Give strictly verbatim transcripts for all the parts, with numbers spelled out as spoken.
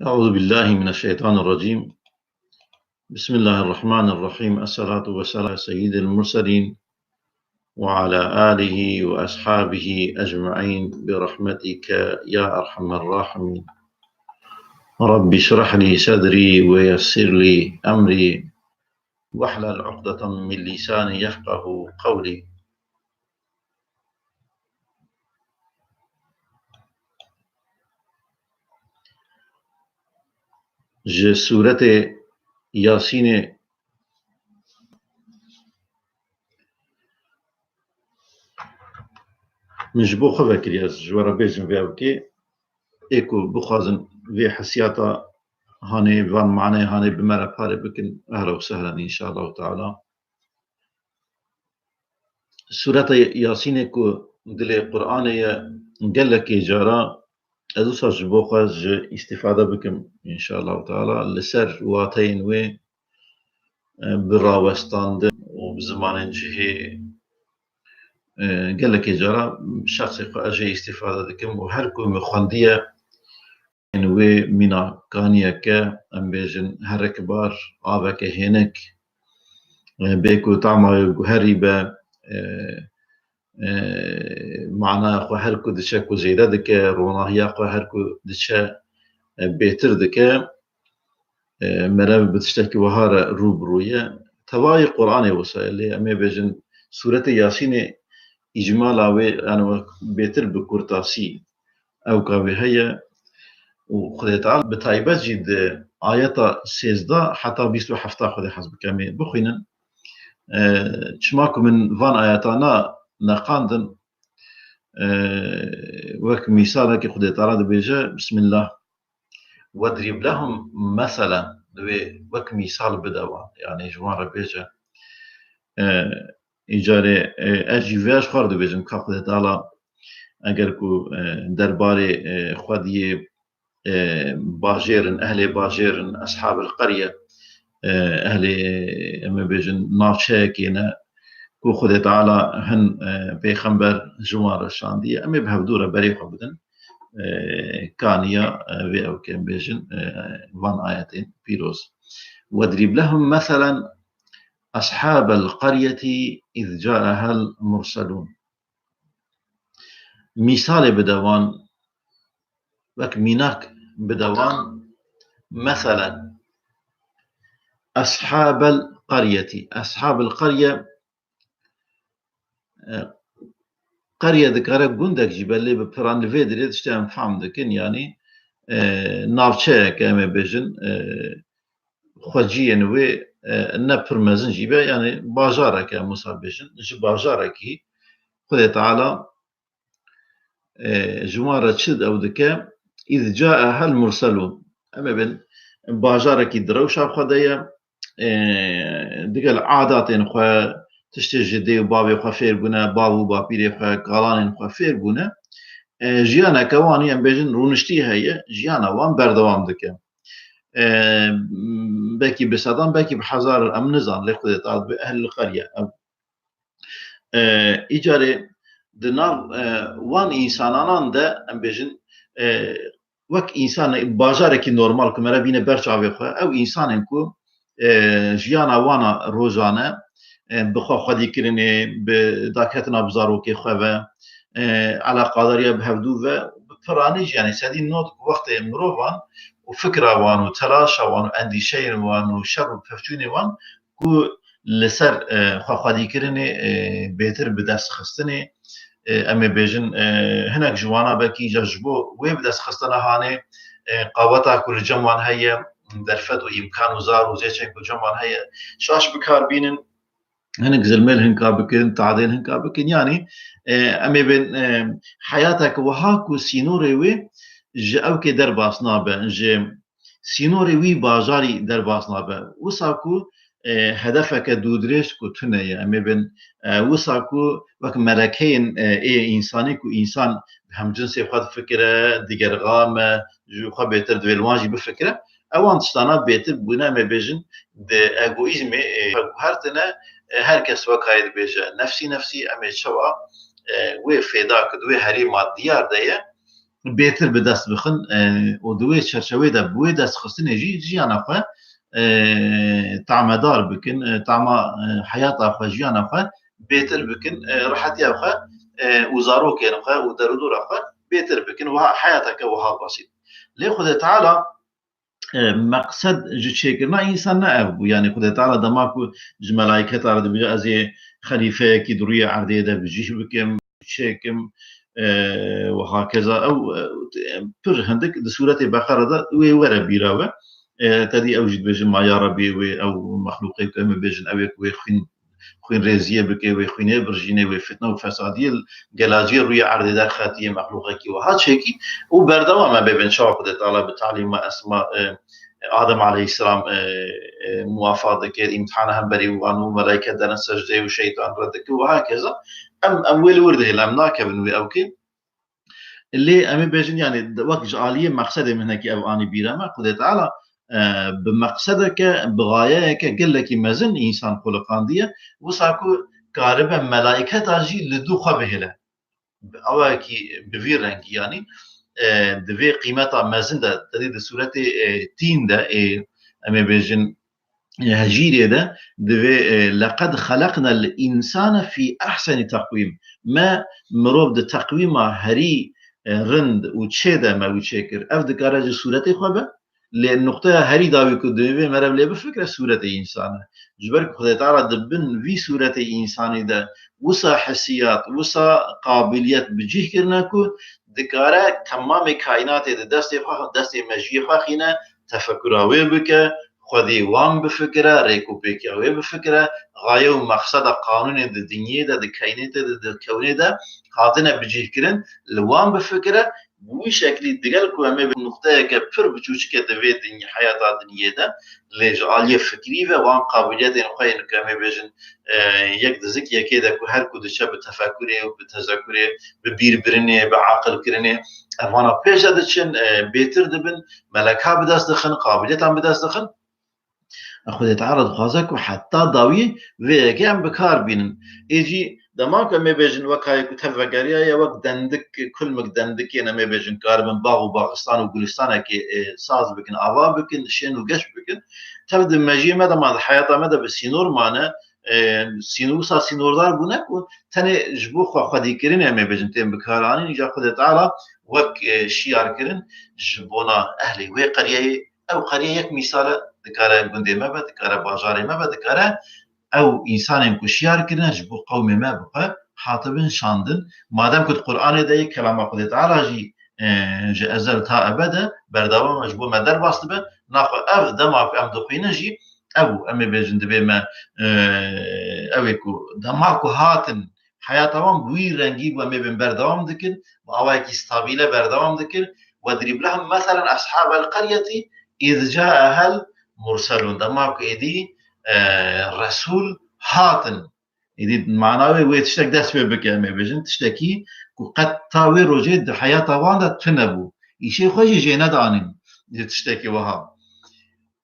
أعوذ بالله من الشيطان الرجيم. بسم الله الرحمن الرحيم. الصلاة والسلام على سيد المرسلين وعلى آله وأصحابه أجمعين برحمتك يا أرحم الراحمين. رب اشرح لي صدري ويسر لي أمري واحلل عقدة من لساني يفقه قولي. Ji sûretê Yasînê min ji bo xwe vekiriye, ez ji we re bêjim vê ewkê. Ê ku bixwazin vê hesiyata hanê, van maneyê hanê bi me re parê bikin, ehla û sehlen înşallahu teala. Sûreta Yasînê ku dilê Qur'anê ye, gelekê cara ez wisa ji bo xwe ji îstîfade bikim, înşallahu teala, li ser wateyên wê, e, bi rawestandin û bi zimanên cihê, e, gelekê cara şexsê xwe ez jê îstîfade dikim û her ku min xwendiye, wê mîna kaniyeke, em bêjin, herikbar, aveke hênik, e, bê ku tama wê guherî be, e, e, manaya xwe her ku diçe ku zêde dike, ronahiya xwe her ku diçe, e, bêtir dike, e, meriv bi tiştekî wiha re rû bi rû ye. Tevayê Qur'anê wisa ye, lê em ê bêjin sûretê Yasînê îcmala wê, yani wek bêtir bi kurtasî ewka wê heye û Xwedê Teala bi taybet jî di ayeta sêzdeh heta bîst û heft Xwedê hez bike em ê bixwînin. E, çima ku min van ayetana neqandin, e, wek mîsalekî Xwedê Teala dibêje, Bismillah. Wedrib lehum meselen, divê wek mîsal bide wan, yani ji wan re bêje. E, îcarê, e, ez jî vê ji xwe re dibêjim, ka Xwedê Teala eger ku, e, derbarê, e, xwediyê, e, bajêr in, ehlê bajêr in, eshabil qerye, e, ehlê, em ê bêjin, navçeyekê ne, ku Xwedê Teala hin, e, pêxember ji wan re şandiye, em ê bi hevdû re berê xwe bidin. E, kaniya, e, vê ew ke em bêjin, e, van ayetên pîroz. Wedrib lehum meselen eshabel qaryetî iz caehel murselûn. Mîsalê bide wan, wek mînak bide wan, meselen, eshabel qaryetî. Eshabel qarye, e, qerye dikare gundek jî be, lê bi piran li vê dirê tiştê em fehm dikin, yanî, e, navçeyeke em ê bêjin, e, xweciyên wê, e, ne pir mezin jî be, yanî bajareke em wisa bêjin, ji bajarekî Xwedê Teala, e, ji wan re çi ew dike, iz caehel murselûn. Em ê bên bajarekî di rewşa xwe de ye, e, digel adatên xwe, tiştê ji dê û bavê xwe fêr bûne, bav û bapîrê xwe, kalanên xwe fêr bûne. E, jiyaneke wan, em bêjin, rûniştî heye, jiyana wan berdewam dike. E, belkî bi sedan, belkî bi hezar, em nizan, lê Xwedê Teala dibê ehlil qerye. Ev, e, îcarê di nav, e, wan însananan de, em bêjin, e, wek însan, bajarekî normal ku me re bîne ber çavê xwe, ew însanên ku, e, jiyana wana rojane, e, bi xwe xwedîkirinê, bi daketina bi zarokê xwe ve, e, eleqadariya bi hevdû ve, bi piranî jî, yanî sedî nod wextê mirovan û fikra wan û telaşa wan û endîşeyên wan û şer û pevçûnê wan ku li ser, e, xwe xwedîkirinê, e, bêtir bi dest xistinê, e, em ê bêjin, e, hinek ji wana belkî îca ji bo wê bi dest xistina hanê, e, qaweta ku li cem wan heye, derfet û îmkan û zar û zêçên ku cem wan heye, şaş bi kar bînin, hinek zilmê li hinka bikin, tadê li hinka bikin. Yanî, e, em ê bên, e, heyatek wiha ku sînorê wê ji ewkê derbas nabe, ji sînorê wî bajarî derbas nabe. Wisa ku, e, hedefeke dûdirêj ku tune ye, em ê bên, e, wisa ku wek melekeyên, e, ê însanî ku însan bi hemcinsê xwe difikire, digerixame, ji xwe bêtir divê li wan jî bifikire, ewan tiştana bêtir bûne, em ê bêjin, di egoîzmê, e, guhertine, e, her kes wekayê dibêje, nefsî nefsî, em ê çawa, e, wê fêda ku di wê herêma diyar de ye, bêtir bi dest bixin, e, û di wê çerçeveyê de bi wê destxistinê jî jiyana xwe, e, tamedar bikin, e, tama, e, heyata xwe, jiyana xwe bêtir bikin, e, rihetiya xwe, e, û zarokên xwe û derûdora xwe bêtir bikin. Wiha heyateke wiha basît. Lê Xwedê Teala, e, meqsed ji çêkirina însan ne ev bû. Yanî Xwedê Teala dema ku ji melayketa re dibêje, "Ez ê xelîfeyekî di rûyê erdê de bi cih bikim, çêkim", e, û hakeza ew, e, pir hindik di sûretê Beqere de wê were bîra we. E, tedî ew jî dibêjin, "Ma ya Rebî, wê ew mexlûqê ku em ê bêjin, ew ê ku wê xwîn, xwînrêziyê bike, wê xwînê birjînê, wê fitne û fesadiyê li gelaciyê rûyê erdê derxetiyê, mexlûqekî wiha çêkî." Û berdewam e, bêbin çawa Xwedê Teala bi talîma Esma, e, Adem aleyhisselam, e, e, muwafa dike, îmtihana hemberî wan û meleyke derin secdeyê û şeytan red dike û hakeza. Em, em wê li wir dihêlin, em nakevin wê ewkê. Lê em ê bêjin, yanî wek ji aliyê meqsedê min hinekî ev anî bîra me, Xwedê Teala, e, bi meqsedeke, bi gayeyeke gelekî mezin însan xuliqandiye, wisa ku karibe melayketa jî li dû xwe bihêle. Bi awayekî, bi vî rengî, yanî, e, di vê qîmeta mezin de, tedî di sûretê, e, Tîn de, ê, em ê bêjin, e, hejîrê de, divê, e, "Leqed xeleqnel însane fî ehsenî teqwîm." Me mirov di teqwîma herî, e, rind û çê de me wî çêkir. Ev dikare ji sûretê xwe be, lê nuqteya herî dawî ku divê meriv lê bifikire sûretê însan e. Ji ber ku Xwedê Teala di bin vî sûretê însanî de wisa hesiyat, wisa qabiliyet bi cih kirine ku dikare temamê kaînatê di destê xwe, destê mejiyê xwe xîne, tefekura wê bike, xwedî wan bifikire, rêk û pêkiya wê bifikire, gaye û mexseda qanûnê di dinyê de, di keynê de, di, di kewnê de hatine bicihkirin, li wan bifikire, bi wî şeklî digel ku em ê bi nuqteyeke pir biçûçike di vê dinyê, heyata dinyê de, lê ji aliyê fikrî ve wan qabiliyetên xwe yên ku em ê bêjin, e, yek dizik yekê de ku her ku diçe bi tefekurê û bi tezekurê, bi bîrbirinê, bi aqilkirinê, ev vana pêş de diçin, e, bêtir dibin, meleka bi dest dixin, qabiliyetan bi dest dixin. Xwedê Teala dixwaze ku heta dawî vê yekê em bi kar bînin. Ê jî dema ku em ê bêjin wek hayê ku tev vegeriyaye, wek dendik, kulmik dendikên em ê bêjin karibin bax û baxistan û gulistanekê, e, saz bikin, ava bikin, şên û geş bikin. Tev di mejiyê me de mane, di heyata me de bi sînor mane, e, sînor, wisa sînordar bûne ku tenê ji bo xwe xwedîkirinê em ê bêjin tên bikaranîn. Îca Xwedê Teala wek, e, şiyar kirin ji bona ehlê wê qeryeyê. Ew qeriye yek mîsal e, dikare gundê me be, dikare bajarê me be, dikare ew însanên ku şiyar kirine ji bo qewmê me bi xwe hatibin şandin. Madem ku di Qur'anê de yê, kelama Xwedê Teala jî, e, ji ezel ta ebed e, berdewam e, ji bo me derbas dibe. Naxwe ev dema ku em dixwînin jî, ew em ê bêjin divê me, e, ew ê ku dema ku hatin heyata wan bi wî rengî bû, em ê bên berdewam dikin, bi awayekî stabîle berdewam dikin. "Wedrib lehum meselen eshabel qeryetî iz caehel murselûn." Dema ku êdî, e, resûl hatin. Êdî mana wê, wê tiştek dest pê bike, em ê bêjin. Tiştekî ku qet ta wê rojê di heyata wan de tune bû. Îşê xwe jî jê nedanîn ji tiştekî wiha.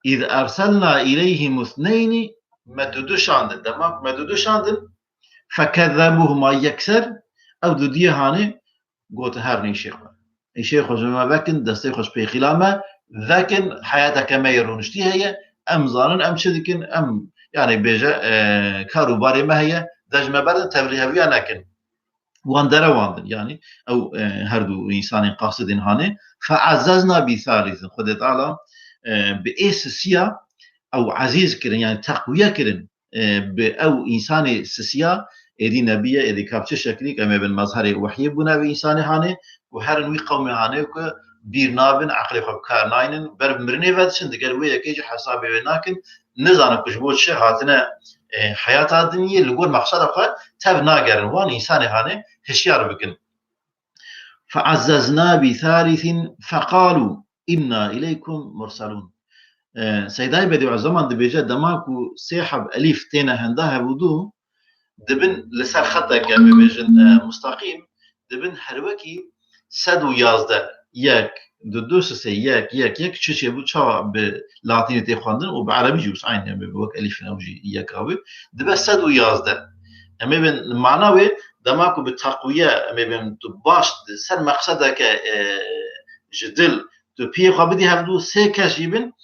"Iz erselna ileyhim ithneynî", me dudu şandin. Dema ku me dudu şandin, "fekezzebuhuma", yekser ew dudiyê hanê gotin, "Herin îşê xwe. Îşê xwe ji me vekin, destê xwe ji pêxîla me vekin, heyateke me yê rûniştî heye, em zanin em çi dikin, em, yanî bêje, e, kar û barê me heye, de ji me berdin, tevlîheviya nekin." Wan derewandin, yanî ew, e, her du însanên qasidên hanê. "Feezzezna bi thalithin", Xwedê Teala, e, bi ê sisiya ew ezîz kirin, yanî teqwiye kirin. E, bi ew însanê sisiya, êdî nebî ye, êdî ka bi çi şeklî, em ê bin mezherê wehyê bûne vê însanê hanê, ku herin wî qewmê hanê ku bîr nabin, eqlê xwe bi kar naynin, ber bi mirinê ve diçin, digel wê yekê jî hesabê wê nakin, nizanin ku ji bo çi hatine, e, heyata dinyê, li gor meqseda xwe tev nagerin. Wan însanê hanê hişyar bikin. "Feezzezna bi thalithin feqalû inna ileykum murselûn." E, Seydayê Bedîuzeman dibêje, dema ku sê heb elîf têne henda hevûdu, dibin li ser xeteke, em ê bêjin, e, mustaqîm, dibin her wekî sed û yazdeh, yek, du, du, sisê, yek, yek, yek, çi çêbû, çawa bi latînî tê xwendin û bi erebî jî wisa eynî, em ê bi wek elîfin ew jî yek a wê, dibe sed û yazdeh. Em ê bên mana wê, Dema ku bi teqwiye, em ê bêjin, tu baş di ser meqsedeke, e, ji dil, tu piyê xwe bidî hevdû, sê kes jî bin,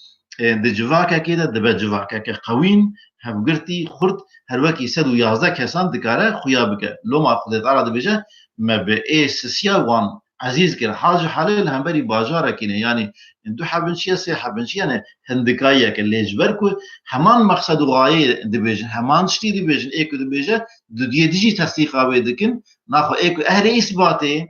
e, di civakekê de dibe civakeke qewîn, hevgirtî, xurt, her wekî sed û yazdeh kesan dikare xuya bike. Loma Xwedê Teala dibêje, me bi ê sisiya wan ezîz kir. Hal ji halê li hemberî bajarekî ne. Yanî du hebin çi ye, sê hebin çi ye, ne hindikayiyeke. Lê ji ber ku heman meqsed û xayê dibêjin, heman tiştî dibêjin, ê ku dibêje, dudiyê dijî tesdîqa wê dikin. Naxwe ê ku ehlê îsbatê,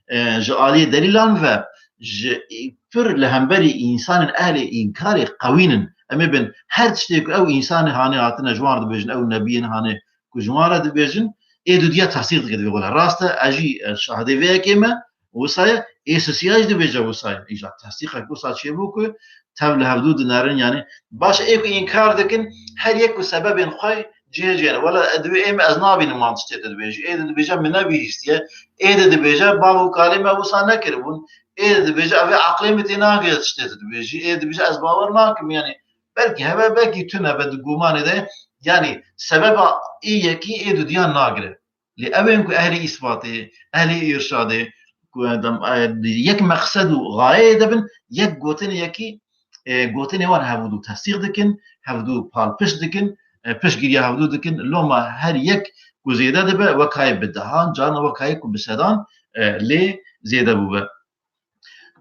e, ji aliyê delîlan ve ji pir li hemberî însanên ehlê înkarê qewîn in. Em ê bin her tiştê ku ew însanê hanê hatine ji wan re dibêjin, ew nebiyên hanê ku ji wan re dibêjin, ê dudiya tesdîq dike, dibê wela rast e, ez jî, e, şahidê vê yekê me, wisa ye, ê sisiya jî dibêje wisa ye. Îja tesdîqek wisa çêbû ku tev li hevdû dinerin, yanî baş e, ê ku înkar dikin, her yek ku sebebên xwe cihê cihê ne. Wela, e, divê ê me ez nabînim wan tiştê tu dibêjî. Ê de dibêje min nebihîstiye. Ê de dibêje bav û kalê me wisa nekiribûn. Ê de dibêje ev ê aqilê min tê nagire tiştê tu dibêjî. Ê dibêje ez bawer nakim, yanî belkî hebe, belkî tune be di gumanê de, yanî sebeba ê yekî ê dudiyan nagire. Lê ew ên ku ehlê îsbatê, ehlê îrşadê, ku dem, e, yek meqsed û xayeyê de bin, yek gotinê yekî, e, gotinê wan hevdû tesdîq dikin, hevdû palpişt dikin, e, piştgiriya hevdû dikin. Loma her yek ku zêde dibe, wekayê bi dehan, carna wekayê ku bi sedan, e, lê zêde bûbe.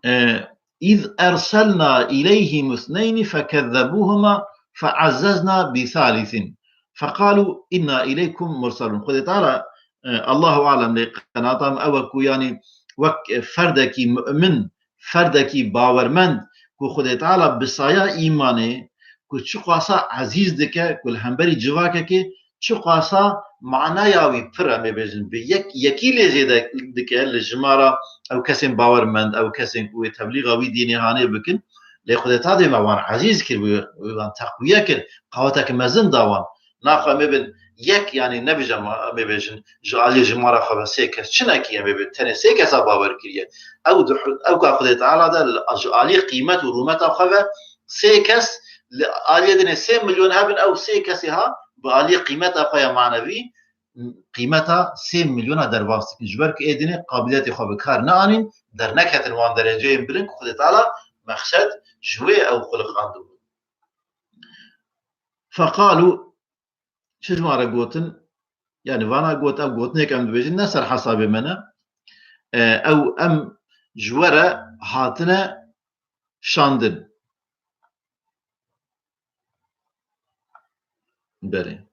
E, "Îz erselna îleyhim isneyni fekezzebûhuma feazzezna bi salisin feqalû inna îleykum murselûn." Xwedê Teala, e, Allahu alem, lê qenata min ew e ku, yanî, wek, e, ferdekî mu'min, ferdekî bawermend ku Xwedê Teala bi saya îmanê ku çiqasa ezîz dike, ku li hemberî civakekê çiqasa manaya wî pir, em ê bêjin, bi yek, yekî lê zêde dike li jimara ew kesên bawermend, ew kesên ku wê teblîxa wî dînê hanê bikin. Lê Xwedê Teala dê me wan ezîz kir, wê, wê wan teqwiye kir, qaweteke mezin da wan. Naxwe em ê bin yek, yanî nebêje ma, em ê bêjin, ji aliyê jimara xwe ve sê kes çinekî, em ê bin tenê sê kesa bawer kiriye. Ew di, ew ka Xwedê Teala de li, ji aliyê qîmet û rûmeta xwe ve sê kes li aliyê dinê sê milyon hebin, ew sê kesê ha bi aliyê qîmeta xwe ya manevî, qîmeta sê milyona derbas dikin. Ji ber ku ê dinê qabiliyetê xwe bi kar neanîn, derneketin wan dereceyên bilind ku Xwedê Teala meqsed ji wê ew xuliqandibû. Feqalû, çi ji wan re gotin? Yanî vana got, ev gotinek em dibêjin, ne ser hesabê me ne. E, ew em ji we re hatine şandin. Belê.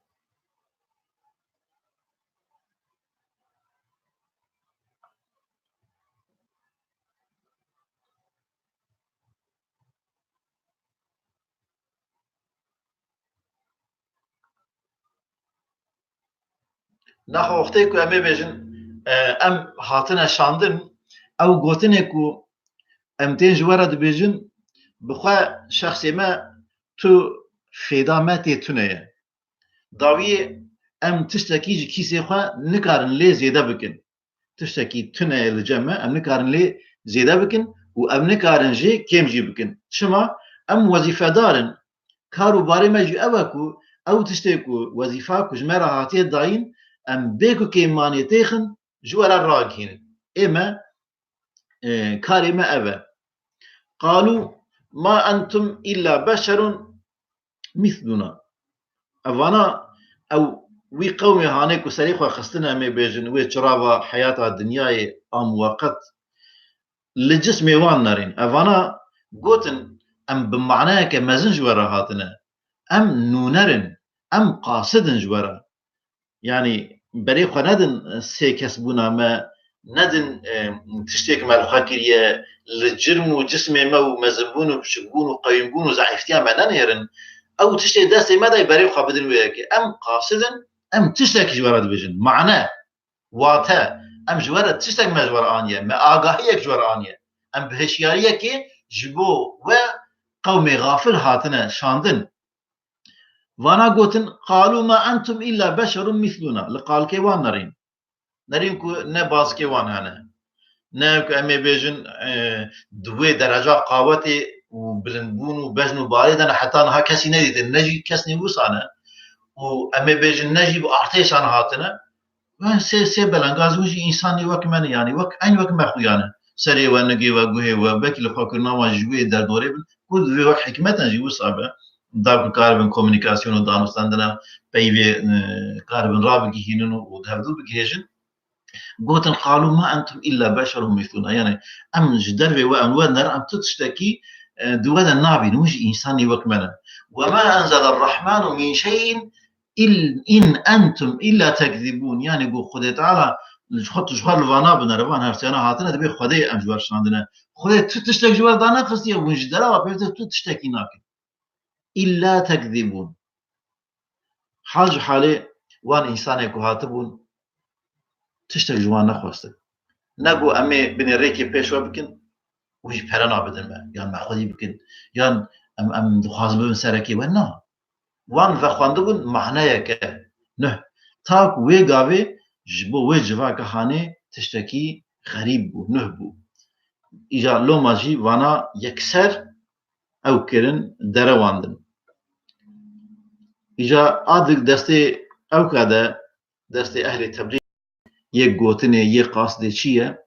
Naxwe wextê ku em ê bêjin, e, em hatine şandin, ew gotinê ku em tên ji we re dibêjin, bi xwe şexsê me tu fêda me tê tune ye. Dawiyê em tiştekî ji kîsê xwe nikarin lê zêde bikin. Tiştekî tune ye li cem me, em nikarin lê zêde bikin û em nikarin jê kêm jî bikin. Çima? Em wezîfedar in. Kar û barê me jî ew e ku ew tiştê ku wezîfa ku ji me re hatiye dayîn, em bê ku kêmmanê têxin, ji we re ragihînin. Ê me, e, karê me ev e. Qalû ma entum îlla beşerun mîslûna. Evana, ew wî qewmê hanê ku serê xwe xistine, em ê bêjin, wê çirava heyata dinyayê a muweqet, li cismê wan nerîn. Evana gotin, em bi manayeke mezin ji we re hatine. Em nûner in, em qasid in ji we re. Yanî berê xwe nedin, e, sê kes bûna me, nedin, e, tiştê ku me li xwe kiriye, li cirm û cismê me û mezinbûn û biçikbûn û qewîmbûn û zeîftiya me nenêrin. Ew tiştê destê me de berê xwe bidin wê yekê. Em qasid in, em tiştekî ji we re dibêjin. Mane, wate, em ji we re tiştek me ji we re aniye, me agahiyek ji we re aniye. Em bi hişyariyekê ji bo we qewmê xafil hatine şandin. Vana gotin, "Qalû ma entum îlla beşerun mîslûna." Li qalkê wan nerîn. Nerîn ku ne bazikê wan hene. Ne ku em ê bêjin, e, di wê dereca qawetê û bilindbûn û bejn û barê de ne, heta niha kesî nedîtin, ne jî kesnî wisa ne. Û em ê bêjin ne jî bi artêşan hatine. Yan sê, sê belengaz win jî însanî wek me ne, yanî wek, eyn wek me xuya ne. Serê we, nigê we, guhê we, belkî li xwe kirina wan ji wê derdorê bin, ku divê wek hikmet in jî wisa be. Da ku karibin komunîkasyon û danûstendina peyvê, e, karibin rabigihînin û, û di hevdû bigihêjin. Gotin, "Qalû ma entum îlla beşerun mîslûna." Yanî, em ji dervê we, em we ner, em tu tiştekî, e, di we de nabînin, hûn jî însanî wek me ne. "Ve ma enzeler Rehmanu min şey'in il-, in entum îlla tekzibûn." Yanî, got Xwedê Teala, ji xwe, tu ji xwe li vana binere, van her sêna hatine, dibê Xwedê em ji we şandine. Xwedê tu tiştek ji we danexistiye, hûn ji dera we pê tu tiştekî nakin. Îlla tekzibûn. Hal ji halê wan însanê ku hatibûn, tiştek ji wan nexwestin. Ne got, "Em ê binê rêkê pêş we bikin, û jî pere nabidin me, yan me xwedî bikin, yan em, em dixwazin bibin serekê we." Na. Wan vexwendibûn maneyeke nuh. Ta ku wê gavê ji bo wê civaka hanê tiştekî xerîb bû, nuh bû. Îja loma jî vana yekser ew kirin, derewandin. Îja a di destê ewka de, destê ehlê teblîg, yê gotinê, yê qasdê çi ye?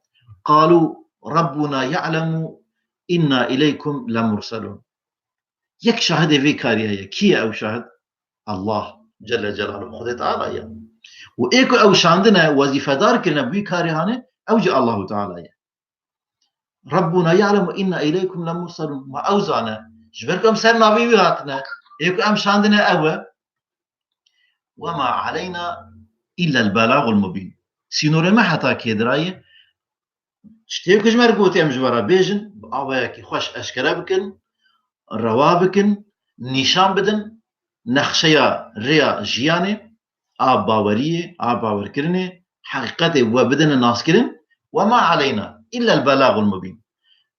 "Qalû Rabbuna ya'lemu inna ileykum lemurselûn." Yek şahidê vê karî heye. Kî ye ew şahid? Allah Celle Celaluhu, Xwedê Teala ye. Û ê ku ew şandine, wezîfedar kirine bi wî karî hanê, ew jî Allahu Teala ye. "Rabbuna ya'lemu inna ileykum lemurselûn." Ma ew zane, ji ber ku em ser navê wî hatine, ê ku em şandine ew e. "Ve ma aleyna illel belagul mubîn." Sînorê me heta kê dirayê? Tiştê ku ji me re gotiye em ji we re bêjin, bi awayekî xweş eşkere bikin, rewa bikin, nîşan bidin, nexşeya rêya jiyanê, a baweriyê, a bawerkirinê, heqîqetê we bidine naskirin, "Ve ma aleyna illel belagul mubîn."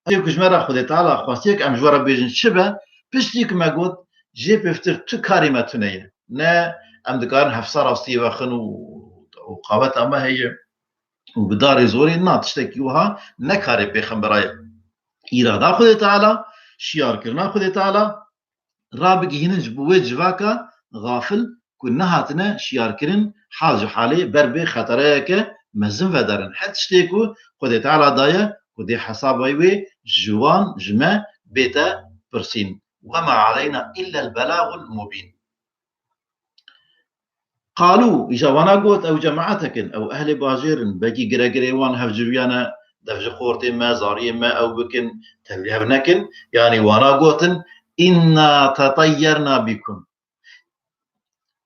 Ew ku ji me re Xwedê Teala xwestiye ku em ji we re bêjin çi be, piştî ku me got, jê pêvtir tu karê me tune ye. Ne em dikarin hefsa rastiyê vexin û, û qaweta me heye û bi darê zorê, na, tiştekî wiha ne karê pêxembera ye. Îrada Xwedê Teala, şiyarkirina Xwedê Teala, rabigihînin ji bo wê civaka xafil ku nehatine şiyarkirin, hal ji halê ber bê xetereyeke mezin vederin. Her tiştê ku Xwedê Teala daye, ku dê hesaba wê ji wan, ji me bête pirsîn. "Ve ma aleyna illel belagul mubîn." Qalû, îja wana got, ew cemaetek in, ew ehlê bajêr in, belkî giregirê wan hevciviyane, dev ji xortê me, zariyê me ew bikin, tevlî hev nekin, yanî wana gotin, "Inna tetayyerna bikum."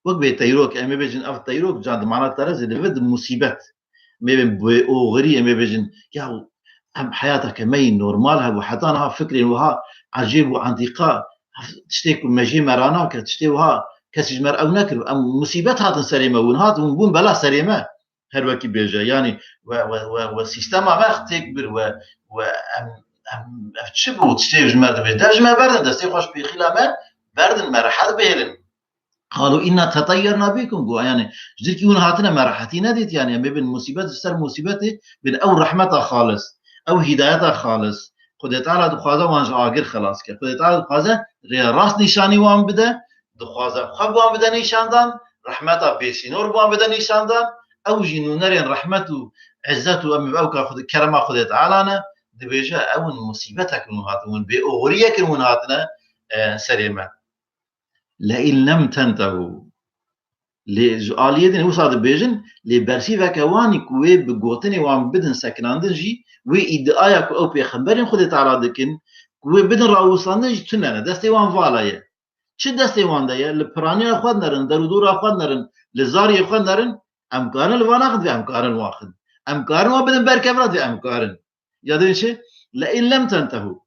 Wek bê teyrok, em ê bêjin, ev teyrok, can di mana terezê dibe di musîbet. Em ê bên bi oxirî, em ê bêjin, ya em heyateke me yî normal hebû, heta niha fikrên wiha ecêb û entîqa, tiştê ku mejiyê me ranake, tiştê wiha kesî ji me re ew nekir, em musîbet hatin serê me, hûn hat, hûn bûn bela serê me. Her wekî bêje, yanî we, we, we, we sîstema me têk bir, we, we em, em, ev çi bû, tiştê ji me re dibêje, dev ji me berdin, destê xwe ji pêxîla me berdin, me rehet bihêlin. "Qalû inna tetayyerna bikum." Got, yanî, ji dirkî hûn hatine, me rehetî nedît, yanî, em ê bin musîbet ji ser musîbetê, bin ew rehmeta xalis, ew hîdayeta xalis. Xwedê Teala dixwaze wan ji agir xelas ke. Xwedê Teala dixwaze rêya rast nîşanî wan bide, dixwaze xwe bi wan bide nîşandan, rehmeta bêsînor bi wan bide nîşandan. Ew jî nûnerên rehmet û izzet û em ê ew ka Xwedê, kerema Xwedê Teala ne, dibêje, ew in musîbetek in hûn hatine, hûn bê oxiriyek in hûn hatine, e, serê me. "Le in lem tentehu." Lê ji aliyê din wisa dibêjin, lê bersîveke wanî ku wê bi gotinê wan bidin sekinandin jî, wê îdiaya ku ew pêxemberên Xwedê Teala dikin, ku wê bidin rawestandin jî tune ne. Destê wan vala ye. Çi destê wan de ye? Li piraniya xwe nerin, derûdora xwe nerin, li zariyê xwe nerin, em karin li van axin, em karin wan xin. Em karin wan bidin ber kevra, em karin. Ya dibê çi? "Le in lem tentehu."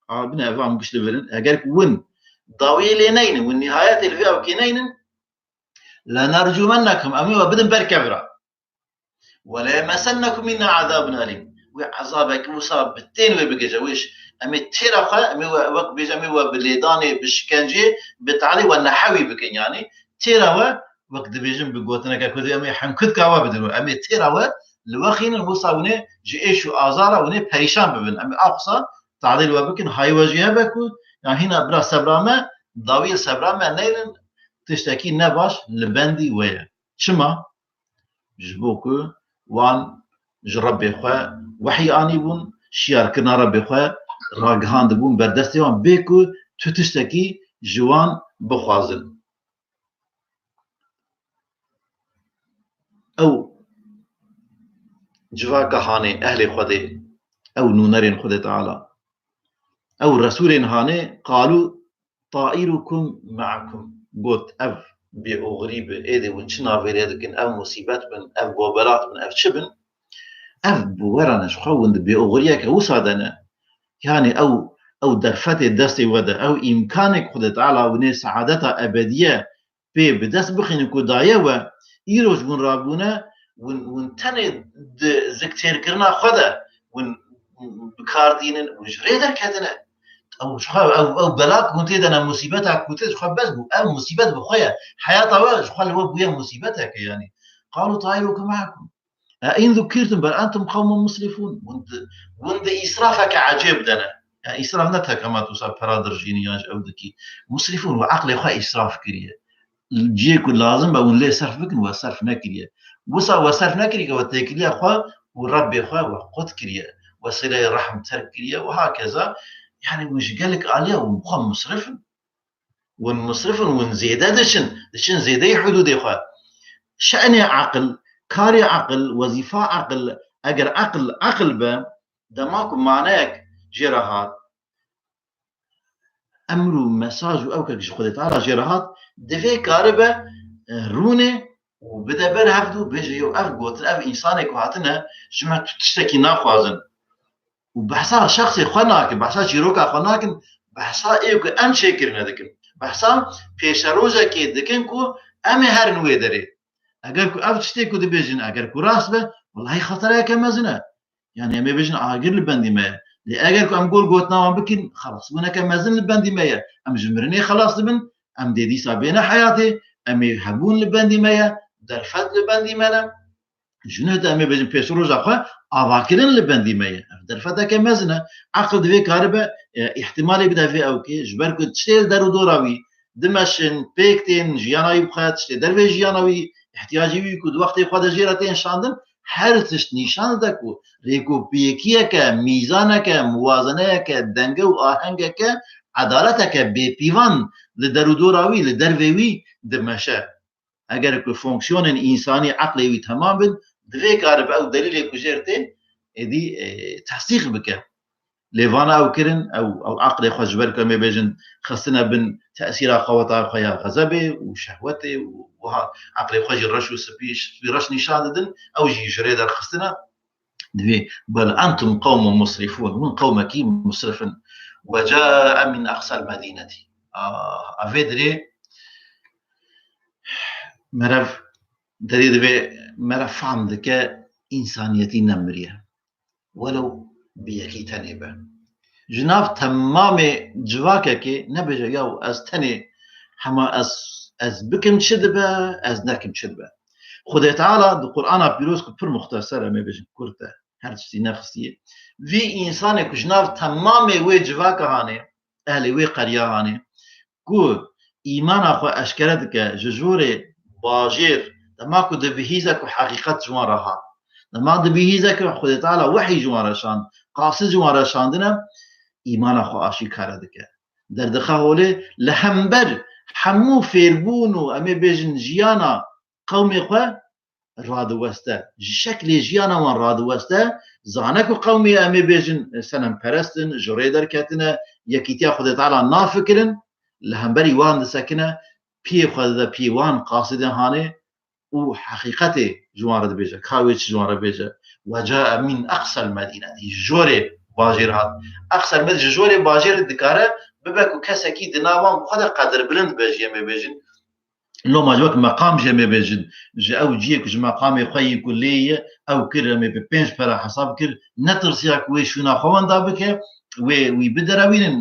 A, bine, ev am giş li vir in. Eger ku win dawiyê lê neynin, win nihayetê li vê ewkê neynin, "lenercumennekum", em ê we bidin ber kevra. "Ve leyemesennekum minna azabun elim." Wê ezabek wisa bi tên wê bigije, wê ş-, em ê têra xwe, em ê we, wek bêje, em ê we bi lêdanê, bi şikencê, bi talê we nehewî bikin, yanî têra we, wek dibêjin bi gotineke kurdî, em ê hemkutka we bidin, em ê têra we li we xînin, wisa hûn ê ji êş û azara hûn ê perîşan bibin. Em ê axusa tadîl we bikin, hay we jî hebe ku, ya hîna bira sebra me, dawiyê sebra me neynin, tiştekî ne baş li bendî we ye. Çima? Ji bo ku wan ji Rebbê xwe wehî anîbûn, şiyarkirina Rebbê xwe ragihandibûn ber destê wan, bê ku tu tiştekî ji wan bixwazin. Ew civaka hanê, ehlê Xwedê, ew nûnerên Xwedê Teala, ew resûlên hanê, qalû tairukum me'akum. Got, ev bêoxirî bi, êdî hûn çi navêrê dikin, ev musîbet bin, ev gobelat bin, ev çi bin? Ev bi we re ne, ji xwe hûn di bêoxiriyeke wisa de ne. Yanî ew, ew derfetê destê we de, ew îmkanek Xwedê Teala hûnê seadeta ebediye pê bi dest bixînin ku daye we, îroj hûn rabûne, hûn, hûn tenê di ziktêrkirina xwe de hûn bi kar dînin û ji rê derketine. Ew ji xwe, ew, ew bela ku hûn tê de ne, musîbeta ku tê ji xwe bes bû. Ev musîbet bi xwe ye. Heyata we ji xwe li we bûye musîbeteke yanî. Qalû tairukum me'akum. E, in zukirtum bel entum qewmun musrifûn. Hûn di, hûn di îsrafeke ecêb de ne. Ya îsraf ne tekema tu sa pera dirjînî yan ji ew dikî. Musrifûn, we eqlê xwe îsraf kiriye. Cihê ku lazim be hûn lê serf bikin, we serf nekiriye. Wisa we serf nekiriye, we têkiliya xwe û Rebbê xwe we qut kiriye. We sîleyê rehm terk kiriye û hakeza. Yanî hûn ji gelek aliya hûn bi xwe musrif in. Hûn musrif in, hûn zêde diçin, diçin zêdeyî hudûdê xwe. Şenê aqil, karê aqil, wezîfa aqil, eger aqil, aqil be, dema ku maneyek jê re hat, emr û mesaj û ewkek ji Xwedê Teala jê re hat, divê karibe, e, rûnê û bide ber hevdû, bêje, yew ev gotin, ev însanê ku hatine, ji me tu tiştekî naxwazin. Û behsa şexsê xwe nakin, behsa çîroka xwe nakin, behsa ê ku em çêkirine dikin. Behsa pêşerojekê dikin ku em ê herin wê derê. Eger ku ev tiştê ku dibêjin, eger ku rast be, welahî xeterayeke mezin e. Yanî em ê bêjin agir li bendî me ye. Lê eger ku em gor gotina wan bikin, xelasbûneke mezin li bendî me ye. Em ji mirinê xelas dibin, em dê dîsa bêne heyatê, em ê hebûn li bendî me ye, derfet li bendî me ne. Ji nuh de em ê bêjin pêşroja xwe avakirin li bendî me ye. Ev derfeteke mezin e. Eqil divê karibe, e, îhtimalê bide vê ewkê, ji ber ku tiştê li der û dora wî dimeşin, pêk tên, jiyana wî bi xwe, tiştê dervê jiyana wî, ihtiyacê wî ku di wextê xwe de jê re tên şandin, her tişt nîşan dide ku rêkopiyekiyeke, mîzaneke, muwazeneyeke, denge û ahengeke, edaleteke bêpîvan li der û dora wî, li dervê wî dimeşe. Eger ku fonksiyonên însanî eqlê wî temam bin, divê karibe ew delîlê ku jê re tê, êdî, e, tesdîq bike. Lê vana ew kirin, ew, ew eqlê xwe ji ber ku em ê bêjin xistine bin tesîra qeweta xwe ya xezebê û şehwetê û wiha eqlê xwe jî reş û spî, spî reş nîşan didin, ew jî ji rê derxistine. Divê, bel entum qewmun musrifûn, hûn qewmekî musrif in. Ve cae min aqsal medînetî. Ah, evê dirê merev, derê divê merev fam dike însaniyetî nemiriye. Welew bi yekî tenê be. Ji nav temamê civakekê nebêje, yaw ez tenê hema ez, ez bikim çi dibe, ez nekim çi dibe. Xwedê Teala di Qur'ana Pîroz ku pir muxteser em ê bêjin kurt e, her tiştî nexistiye. Vî însanê ku ji nav temamê wê civaka hanê, ehlê wê qeriya hanê, ku îmana xwe eşkere dike, ji jorê bajêr, dema ku dibihîze ku heqîqet ji wan re hat. Dema dibihîze ku Xwedê Teala wehî ji wan re şand, qasid ji wan re şandine, îmana xwe aşîkare dike. Derdixe holê li hember hemû fêrbûn û em ê bêjin jiyana qewmê xwe radiweste. Ji şeklê jiyana wan radiweste, zane ku qewmê em ê bêjin senemperest in, ji rê derketine, yekîtiya Xwedê Teala nafikirin, li hemberî wan disekine, piyê xwe dide piyê wan qasidê hanê û heqîqetê ji wan re dibêje, ka wê çi ji wan re bêje. Ve cae min aqsal medînetî, ji jorê bajêr hat. Aqsal med-, ji jorê bajêr dikare bibe ku kesekî di nav wan bi xwe de qedirbilind be jî em ê bêjin. Loma ji wek meqam jî em ê bêjin, ji ew cihê ku ji meqamê xwe yî ku lê ye, ew kir, em ê bi pênc pera hesab kir, netirsiya ku wê şûna xwe wenda bike, wê wî biderewînin,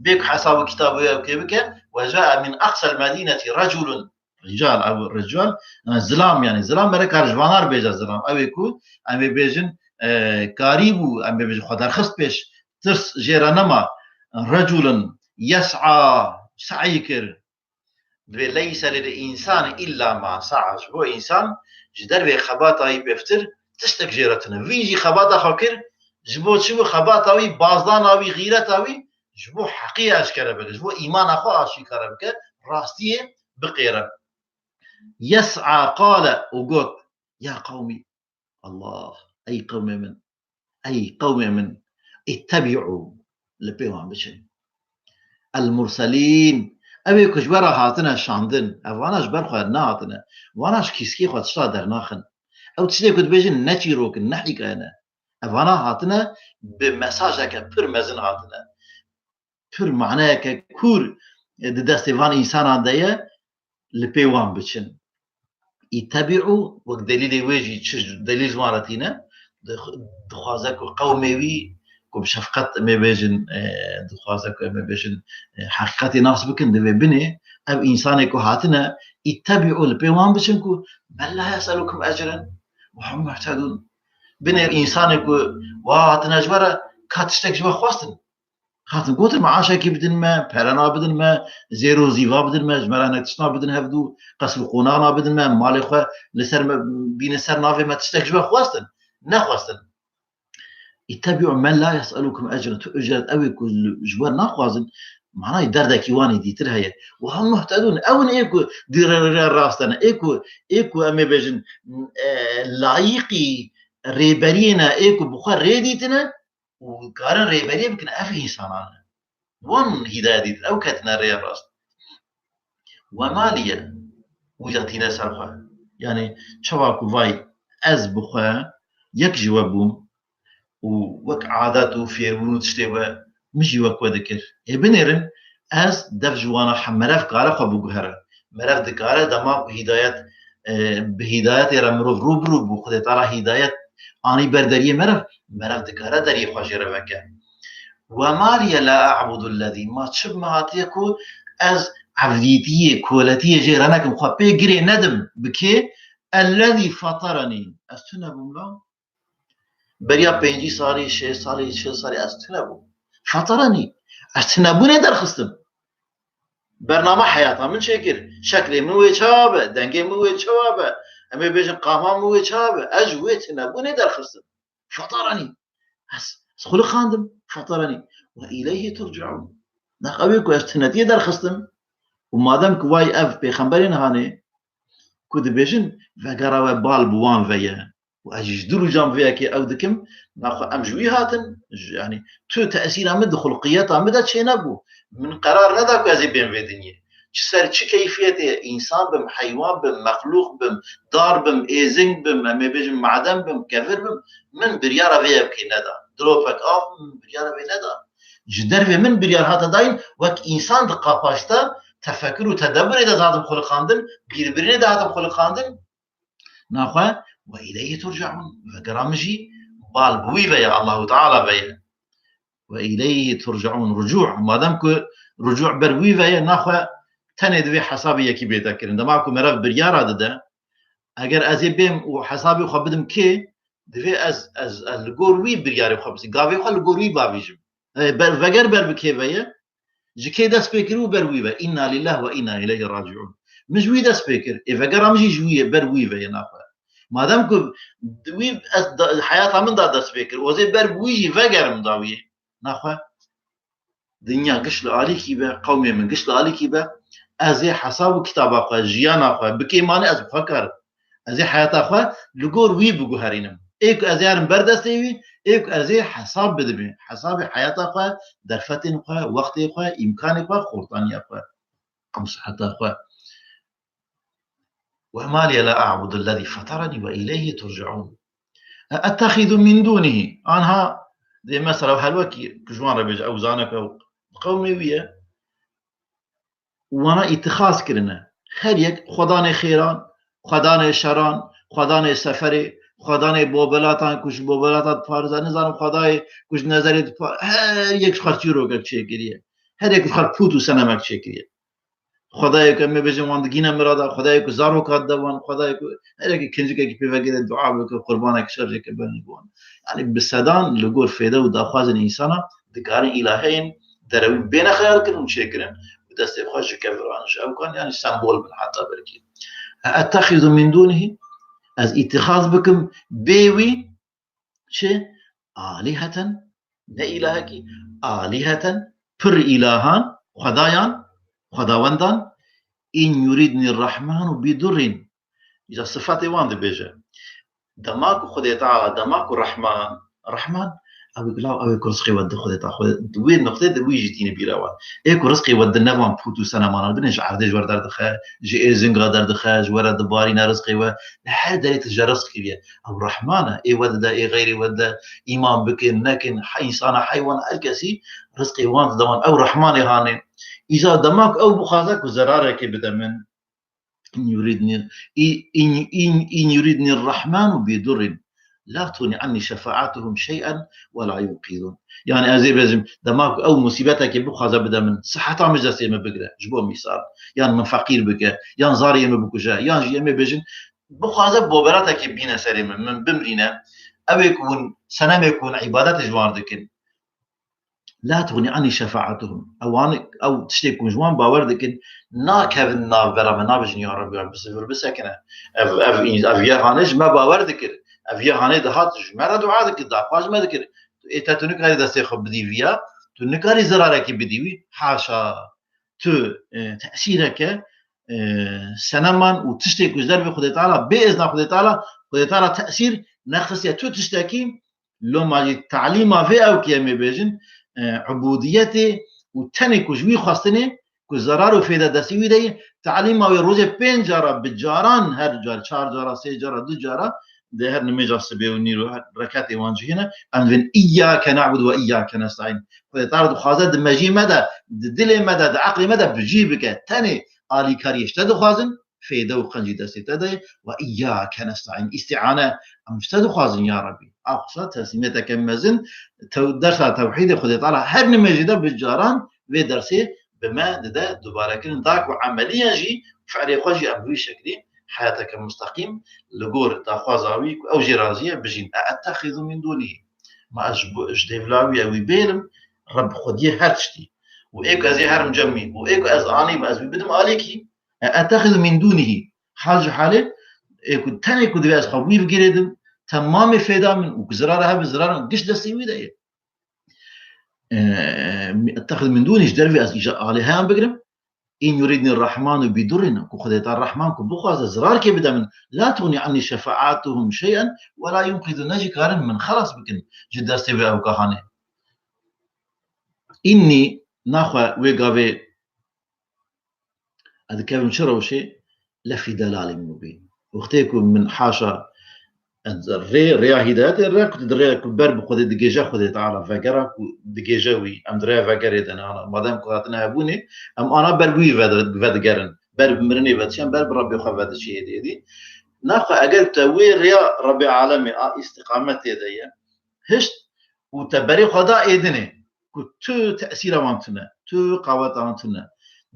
bê ku hesab û kitabê wê ew kê bike, ve cae min aqsal medînetî reculun, rical, ew rical, e, zilam, yanî zilam, mere kar ji vana re bêje zilam, ew ê ku em ê bêjin, e, karî bû, em ê bêjin xwe derxist pêş, tirs jê re nema, reculun yes'a, se'yî kir, Divê leyse lil însani illa ma sa'a. Ji bo însan ji dervê xebata wî pêvtir tiştek jê re tune. Vî jî xebata xwe kir, ji bo çi bû? Xebata wî, bazdana wî, xîreta wî ji bo heqî eşkere bike, ji bo îmana xwe aşîkare bike, rastiyê biqêre. Yes'a qale û got, ya qewmî, Allah, ey qewmê min, ey qewmê min, ittebî'û, li pê wan biçin. El murselîn, ew ê ku ji we re hatine şandin, ev vana ji ber xwe nehatine, vana ji kîskê xwe tişta dernaxin. Ew tiştê ku dibêjin ne çîrok in, ne hîkaye ne. Ev vana hatine bi mesajeke pir mezin hatine. Pir maneyeke kûr, e, di destê van însanan de ye, li pê wan biçin. Îttebi'û, wek delîlê wê jî, çi delîl ji wan re tîne, dix-, dixwaze ku qewmê wî, ku bi şefqet em ê bêjin, e, dixwaze ku em ê bêjin, e, heqîqetê nas bikin, divê binê ev însanê ku hatine, îttebi'û, li pê wan biçin ku, men la yes'elukum ecren, we hum muhtedûn. Binê însanê ku wa hatine ji we re, ka tiştek ji we xwestin. Hatin gotin, meaşekî bidin me, perena bidin me, zêr û zîva bidin me, ji me re hinek tiştna bidin hevdû, qesr û qonaxna bidin me, malê xwe li ser me bîne ser navê me, tiştek ji me xwestin? Nexwestin. Îttebi'û men la yes'elukum ecren. Tu ücret, ew ê ku ji we naxwazin, manayê derdekî wan ê dîtir heye. Wa hum muhtedûn. Ew in ê ku di rê, rê rast de ne. Ê ku, ê ku em ê bêjin, e, layîqî rêberiyê ne, ê ku bi xwe rê dîtine, û karin rêberiyê bikin, ev însanan in. Wan hîdayet dîtin, ew ketine rêya rast. Wema liye, wî de tîne ser xwe. Yanî, çawa ku vay ez bi xwe yek ji we bûm û wek adet û fêrbûn û tiştê we, min jî wek we dikir. Ê binêrin, ez dev ji wana he-, merev kare xwe biguhere. Merev dikare dema ku hîdayet, e, bi hîdayetê re mirov rû bi rû bû, Xwedê Teala hîdayet anî ber deriyê merev, merev dikare deriyê xwe jê re veke. Wema liye la a'budu lezî, ma çi bi me hatiye ku ez evdîtiyê, koletiyê jê re nekim, xwe pê girê nedim bi kê, ellezî fetarenî, ez tune bûm la. Beriya pêncî salî, şêst salî, çil salî ez tune bûm. Fetarenî. Ez tunebûnê derxistim. Bername heyata min çêkir. Şeklê min wê çawa be, dengê min wê çawa be, em ê bêjin qama min wê çawa be, ez ji wê tunebûnê derxistim. Fetarenî. Ez, ez xuliqandim. Fetarenî. Ve îleyhî turceûn. Nex ew ê ku ez tunetiyê derxistim. Û madem ku vay ev pêxemberên hanê, ku dibêjin, vegera we bal bi wan ve ye. Û ez jî ji du rojan vê yekê ew dikim, naxwe em ji wî hatin, ji, yanî tu tesîra min di xulqiyeta min de çênebû. Min qerar neda ku ez ê bêm vê dinyê. Çi ser çi keyfiyetê, însan bim, heywan bim, mexlûq bim, dar bim, êzing bim, em ê bêjin maden bim, kevir bim, min biryara vê yekê neda. Dilopek av bim, min biryara vê neda. Ji dervê min biryar hate dayîn, wek însan di qapaşta tefekur û tedebburê de hatim xuliqandin, bîrbirînê de hatim xuliqandin. Naxwe, ve îleyhî turceûn, vegera min jî bal bi wî ve ye, Allahu Teala ve ye. Ve îleyhî turceûn, rucû, madem ku rucû ber wî ve ye, naxwe tenê divê hesabê yekî bête kirin. Dema ku merev biryara dide, eger ez ê bêm û hesabê xwe bidim kê, divê ez, ez, ez li gor wî biryarê xwe bisim. Gavê xwe li gor wî bavêjim. E, ber, veger ber bi kê ve ye? Ji kê dest pê kir û ber wî ve? Înna lîllah ve înna îleyhî racîûn. Min ji wî dest pê kir. Ê vegera min jî ji wî ye, ber wî ve ye naxwe. Madem ku wî ez da, heyata min da dest pê kir, ozê ber bi wî jî vegerim dawiyê. Naxwe. Dinya giş li alîkî be, qewmê min giş li alîkî be, ez ê hesab û kitaba xwe, jiyana xwe, bi kê manê ez bi xwe karim. Ez ê heyata xwe li gor wî biguherînim. Ê ku ez ê herim ber destê wî, ê ku ez ê hesab bidimê. Hesabê heyata xwe, derfetên xwe, wextê xwe, îmkanê xwe, xortaniya xwe, em siheta xwe. Wema liye la a'budu lezî feterenî ve îleyhî turceûn. E'ettexizu min dûnihî. Anha dê mesela helwekî ku ji wan re bêje ew zane ku ew qewmê wî ye. Wana îtixaz kirine. Her yek xwedanê xêran, xwedanê şeran, xwedanê seferê, xwedanê bobelatan ku ji bobelatan diparêze, nizanim xwedayê ku ji nezerê dipa-, her yek ji xwe çîrokek çêkiriye. Her yek ji xwe pût û senemek çêkiriye. Xwedayê ku em ê bêjin wan digîne mirada, Xwedayê ku zaroka dide wan, Xwedayê ku her yekê kincikekî pê vegire dua bike, qurbanek şerjeke bene wan. Yanî bi sedan li gor fêde û daxwazên însana dikarin îlaheyên derewî bêne xeyalkirin û çêkirin. Bi destê xwe ji keviran, ji ewkan, yanî sembol bin heta belkî. E'ettexizu min dûnihî, Ez îtîxaz bikim bê wî çi? Alîheten, ne îlahekî, alîheten, pir îlahan, xwedayan, xwedawendan, in yuridni rahmanu bi durrin. Îca sifatê wan dibêje. Dema ku Xwedê Teala, dema ku Rehman, Rehman, ew ê gulav, ew ê ku rizqê we di Xwedê Teala, Xwedê, di wê noqtê de wî jî tîne bîra wan. Ê ku rizqê we di nevan pût û senemanan bine, ji erdê ji we derdixe, ji ê zinga derdixe, ji we re dibarîne rizqê we. Li her derê tije rizq kiriye. Ew Rehman e, ê we dide, ê xeyrê we dide, îman bikin, nekin, he-, însana, heywana, her kesî rizqê wan dide wan. Ew Rehmanê hanê. Îca dema ku ew bixwaze ku zerarekê bide min, in yuridni, i-, in, in, in yuridni Rahmanu bi durrin, la tughni anni şefaatuhum şey'en ve la yunqizun. Yani ez ê bêjim, dema ku ew musîbetekê bixwaze bide min, siheta min ji destê min bigire, ji bo mîsal, yan min feqîr bike, yan zarê min bikuje, yan jî em ê bêjin, bixwaze boberatekê bîne serê min, min bimrîne, ew ê ku hûn, senemê ku hûn îbadetê ji wan dikin, la tughni anni şefaatuhum. Ewan, ew tiştê ku ji wan bawer dikin, nakevin navbera me, nabêjin, ya Rebbi, ya bi sifir bisekine. Ev, ev, ev yê hanê ji me bawer dikir. Ev yê hanê dihat ji me re dua dikir, daxwaz ji me dikir. Ê te tu nikarî destê xwe bidî viya, tu nikarî zerarekî bidî wî. Haşa. Tu, e, tesîreke, e, seneman û tiştê ku ji dervê Xwedê Teala, bê izna Xwedê Teala, Xwedê Teala tesîr nexistiye. Tu tiştekî Loma jî talîma vê ew ki em ê bêjin, e, ubûdiyetê û tenê ku ji wî xwestinê ku zerar û fêde destê wî de ye, talîma wê rojê pênc cara bi caran, her car, çar cara, sê cara, du cara, di her nimêja sibê û nîro her reketê wan cihê ne, em dibên îyyâke na'budu ve îyyâke nestaîn. Xwedê Teala dixwaze di mejiyê me de, di dilê me de, di eqlê me de bi cî bike. Tenê alîkariyê ji te dixwazin, fêde û qencî destê te de ye. Ve îyyâke nestaîn. Îstîane, em ji te dixwazin ya Rebî. Axsa teslîmeteke mezin, tew-, dersa tewhîdê Xwedê Teala her nimêjê de bi caran vê dersê bi me dide dubarekirin. Da ku emeliyen jî, fi'lê xwe jî em bi wî şeklî heyateke musteqîm li gor daxwaza wî ku ew jê razî ye bijîn. E ettexizu min dûnî. Ma ez ji bo, ji dêvla wî, ew wî bêlim, Reb xwediyê her tiştî. Û ê ku ez ê herim cem wî, û ê ku ez anîm, ez wî bidim alîkî, e, ettexizu min dûnihî. Hal ji halê, ê ku tenê ku divê ez xwe wî bigirêdim, temamê fêda min û ku zirara hebe zirara min giş destê wî de ye. E, ettexizu min dûnî ji dervê ez îja alîheyan bigirim. In yuridni rahmanu bi durrin, ku Xwedê ta Rahman ku bixwaze zirarkê bide min, la tughni anni şefaatuhum şey'en ve la yunqizun, ne jî karin min xelas bikin ji destê vê ewkahanê. Inni, naxwe wê gavê ez dikevim çi rewşê, lefî delalin mubîn. Wextê ku min haşa rê, rêya hîdayetê re ku di rê ku ber bi Xwedê digêje Xwedê Teala vegera ku digêje wî, em di rêya vegerê de ne ana. Madem ku hatine hebûnê, em ana ber bi wî ve, vedigerin. Ber bi mirinê vediçin, ber bi Rebbê xwe vediçî êdî êdî. Naxwe eger te wê rêya Rebbê alemê a îstiqametê de ye, hişt û te berê xwe da êdinê ku tu tesîra wan tune, tu qaweta wan tune.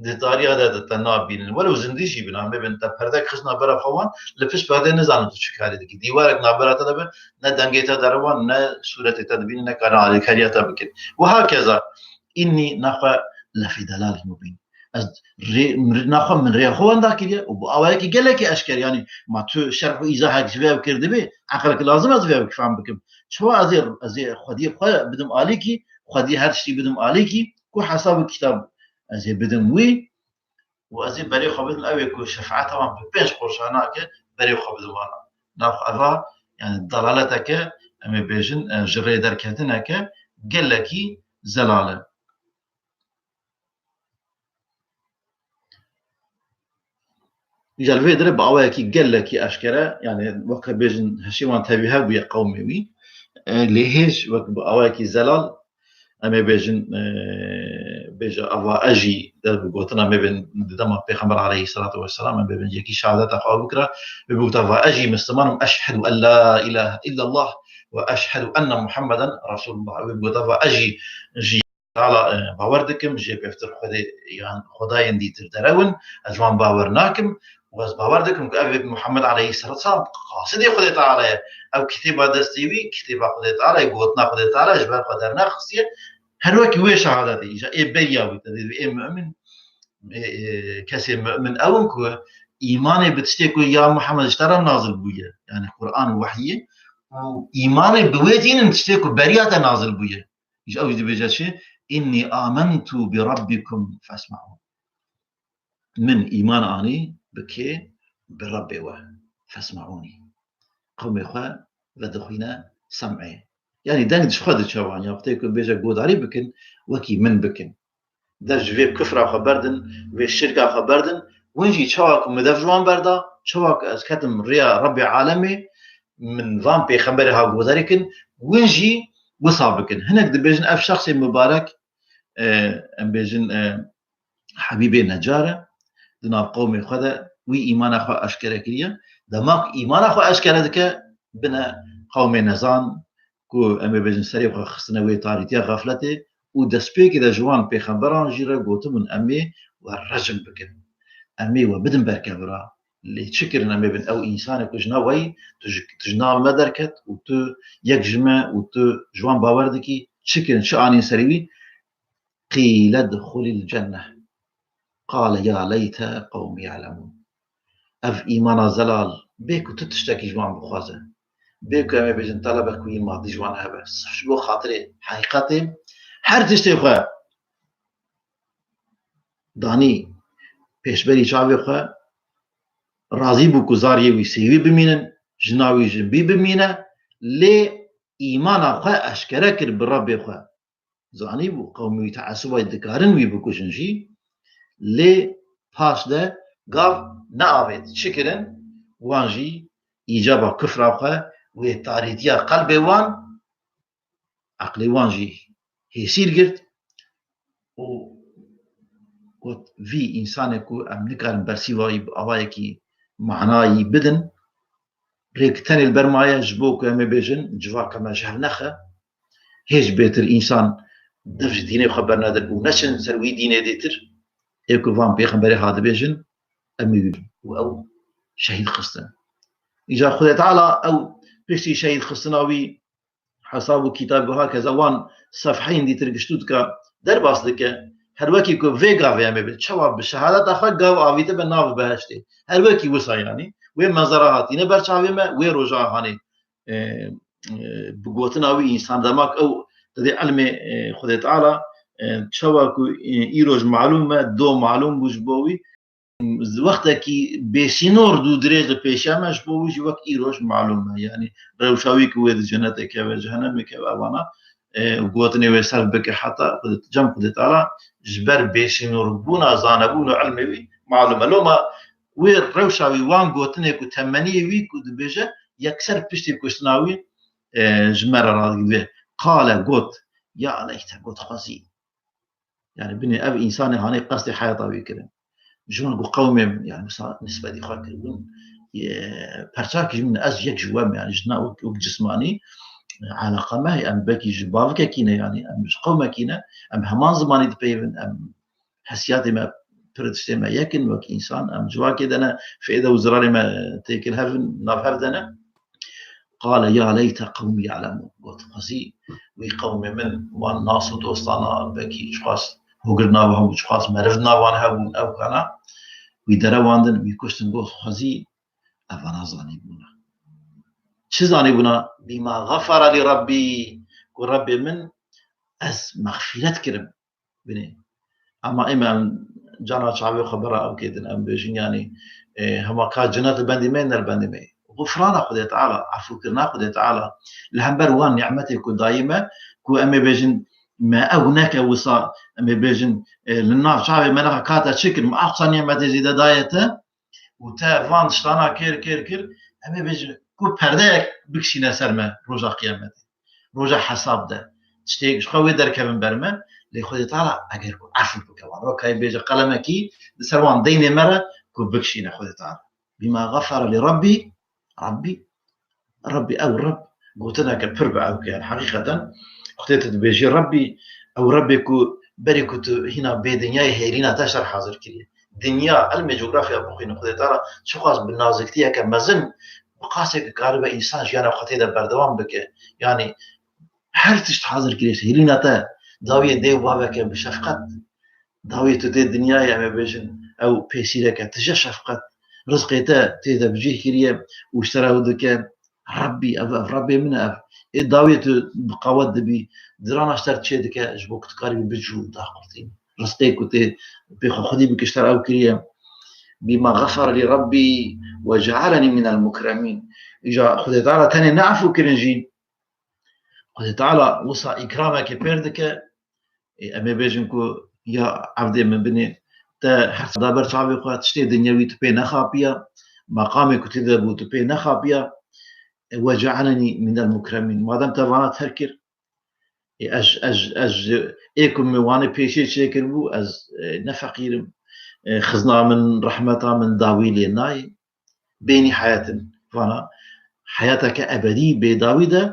Di tariha de, de te nabînin. Welew zindî jî bin, em ê bin te perdek xist navbera xwe wan, li pişt perdê nizanin tu çi karî dikî. Dîwarek navbera te de be, ne dengê te derivan, ne sûretê te dibînin, ne karin alîkariya te bikin. Û hakeza, înnî naxwe lefî delalî mubîn. Ez rê, min, naxwe min rêya xwe wenda kiriye û bi awayekî gelekî eşker, yanî ma tu şerh û îzahek ji vê ew kir dibê, eqilek lazim ez vê ew fam bikim. Çawa ez ê, ez ê xwediyê xwe bidim alîkî, xwediyê her tiştî bidim alîkî, ku hesab û kitab ez ê bidim wî û ez ê berê xwe bidim ew ê ku şefaeta wan bi pênc qurşa nake, berê xwe bidim wana. Nav eva, yani dalaleteke, em ê bêjin, e, ji rê derketineke gelekî zelal e. Îcar vê dire bi awayekî gelekî eşkere, yani weke bêjin hişê wan tevî hebûye qewmê wî. E, lê hêj wek bi awayekî zelal, em ê bêjin, e, bêje ava ez jî de bi gotina me bên di dema Pêxember aleyhisselatu vesselam, em bêbin yekî şehadeta xwe bikira, wê bigota va ez jî Misliman im, eşhedu en la ilahe illallah ve eşhedu enne Muhammeden Resulullah. Wê bigota va ez jî, jî Teala, e, bawer dikim, jê pêvtir Xwedê, yan xwedayên dîtir derew in, ez wan bawer nakim û ez bawer dikim ku ev Muhammed aleyhisselam qasidê Xwedê Teala ye. Ev kitêba destê wî, kitêba Xwedê Teala ye, gotina Xwedê Teala ye, ji ber xwe dernexistiye. Her wekî wê şehadetê, îja ê beriya wî te dê ê mu'min, ê, ê, kesê mu'min ew in ku Îmanê bi tiştê ku ya Muhammed ji te re nazil bûye, yani Quran û wehyê, û îmanê bi wê tînin tiştê ku beriya te nazil bûye. Ji ew jî dibêje çi? "Inni amentu bi rabbikum fesma'un." Min îman anî bi kê? Bi Rebbê we. Fesma'ûnî. Qewmê xwe vedixwîne sem'ê. Yanî deng ji xwe diçe wan. Ya wextê ku bêje godarî bikin, wekî min bikin. De ji vê kufra xwe berdin, vê şirka xwe berdin, win jî çawa ku min dev ji wan berda, çawa ku ez ketim rêya Rebbê alemê, min van pêxemberê ha godarî kin, win jî wisa bikin. Hinek dibêjin ev şexsê mubarek, e, em bêjin, e, Hebîbê Necar e, di nav qewmê xwe de wî îmana xwe eşkere kiriye. Dema ku îmana xwe eşkere dike, bine qewmê nezan ku em ê bêjin serê xwe xistine wê tarîtiya xefletê û destpêkê de ji wan pêxemberan jî re gotibûn, "Em ê we rejim bikin. Em ê we bidin ber kevira." Lê çi kirin em ê bin? Ew însanê ku ji nav we yî, tu ji, tu ji nav me derket û tu yek ji me û tu ji wan bawer dikî, çi kirin, çi anîn serê wî? "Qîle dxulîl cenneh. Qale ya leyte qewmî ya'lemûn." Ev îmana zelal, bê ku tu tiştekî ji wan bixwaze. Bê ku em ê bêjin telebek wî madî ji wan hebe. Sif ji bo xatirê heqîqetê her tiştê xwe danî pêşberî çavê xwe, razî bû ku zariyê wî sêwî bimînin, jina wî jinbî bimîne, lê îmana xwe eşkere kir bi Rebbê xwe. Zanîbû qewmê wî teesubay dikarin wî bikujin jî, lê paş de gav neavêt. Çi kirin? Wan jî îcaba kufra xwe, wê tarîtiya qelbê wan, eqlê wan jî hêsîr girt û got, "Vî însanê ku em nikarin bersîvayî bi awayekî manayî bidin, rêk tenê li ber maye ji bo ku em ê bêjin, civaka me ji hev nexe. Hêj bêtir însan dev ji dînê xwe bernedin û neçin ser wî dînê dîtir." Ê ku van pêxemberê ha dibêjin, em ê wî û ew şehîd xistin. Îca Xwedê Teala ew piştî şehîd xistina wî hesab û kitab û hakeza wan sefheyên dîtir giştû dike, derbas dike. Her wekî ku vê gavê em ê bin, çawa bi şehadeta xwe gav avîtibe nav behiştê. Her wekî wisa yanî. Wê menzera hatîne ber çavê me, wê roja hanê, e, e, bi gotina wî însan dema ku ew didê ilmê, e, Xwedê Teala, e, çawa ku, e, îroj malûm e, do malûm bû ji bo wî, wextekî bêsînor dû dirêj li pêşiya me, ji bo wî jî wek îroj malûm e. Yanî rewşa wî ku wê di cenetê keve, cehenemê keve, evana, e, gotinê wê serf bike heta Xwedê, cem Xwedê Teala ji ber bêsînorbûna zanebûn û ilmê wî malûm e. Loma wê rewşa wî, wan gotinê ku temeniyê wî ku dibêje, yekser piştî kuştina wî, e, ji me re radibê. Qale got, ya leyte, got xwezî. Yani binê ev însanê hanê qestê heyata wî kirin. Ji wan got qewmê min, yani wisa nisbetî xwe kiribûn, e, perçakî ji min, ez yek ji we me, yani ji na wek, wek cismanî, e, eleqa me, em belkî ji bavikekî ne, yani em ji qewmekî ne, em heman zimanî dipeyivin, em hesiyatê me, pir tiştê me yek in wek însan, em civakê de ne, fêde û zirarê me têkil hev in, nav hev de ne. Qale ya leyte qewmî ya'lemûn. Got, xwezî wî qewmê min, wan nas û dostana, belkî çiqas hogir nav hebû, çiqas meriv nav wan hebûn, ew kana wî derewandin, wî kuştin. Got, xwezî evana zanîbûna. Çi zanîbûna? Bîma xefere lî Rebbî, ku Rebbê min ez mexfîret kirim. Binê. Ema êm em cana çavê xwe bera ew kêtin, em bêjin, yanî, e, hema ka cinet li bendî me, ne li bendî me. Xufrana Xwedê Teala, efûkirina Xwedê Teala, li hember wan nîmetê ku dayî me, ku em ê bêjin, me ew neke wisa, em ê bêjin, e, li nav çavê me nexe ka te çi kir, me aqsa nîmetê zêde daye te, û te van tiştana kir, kir, kir, em ê bêjin, ku perdeyek bikişîne ser me roja qiyametê. Roja hesab de. Tiştê ji xwe wê derkevin ber me, lê Xwedê Teala eger ku efû bike wan. Rokayê bêje qelemekî di ser wan deynê me re ku bikişîne Xwedê Teala. Bîma xefere lî Rebbî, Rebbî, Rebbî, ew Reb, gotineke pir bi ew ke, yani heqîqeten, wextê tu dibêjî Rebbî, ew Rebbê ku berê ku tu hîna bê dinyayê hêrîna te ser hazir kiriye. Dinya, ilmê cografya bixwîne, Xwedê Teala çiqas bi naziktiyeke mezin, bi qasê ku karibe însan jiyana xwe tê de berdewam bike. Yani her tişt hazir kiriye, hêrîna te, dawiyê dê û baveke bi şefqet, dawiyê tu dê dinyayê, em ê bêjin, ew pêsîreke tije şefqet, rizqê te tê de bi cih kiriye û ji te re ew dike, Rebbî, ev, ev Rebbê min e, ev. Ê dawiyê tu bi qewet dibî, dirana ji te re çê dike, ji bo ku tu karibî bicû û daxurtî. Rizqê ku tê pê xwe xwedî bike ji te re ew kiriye. Bîma xefere lî Rebbî ve cealenî minel mukremîn. Îja Xwedê Teala tenê ne efû kirin jî. Xwedê Teala wisa îkramekê pêr dike, ê, em ê bêjin ku ya evdê min binê, te her da ber çavê xwe tiştê dinyewî tu pê nexapiya, meqamê ku tê de bû tu pê nexapiya, e, ve cealenî minel mukremîn. Madem te vana ter kir, ê, ez, ez, ez ê ku min wanê pêşê çêkiribû, ez, e, ne feqîr im, e, xizna min, rehmeta min dawî lê nayê. Bênî heyat in. Vana heyateke ebedî bêdawî de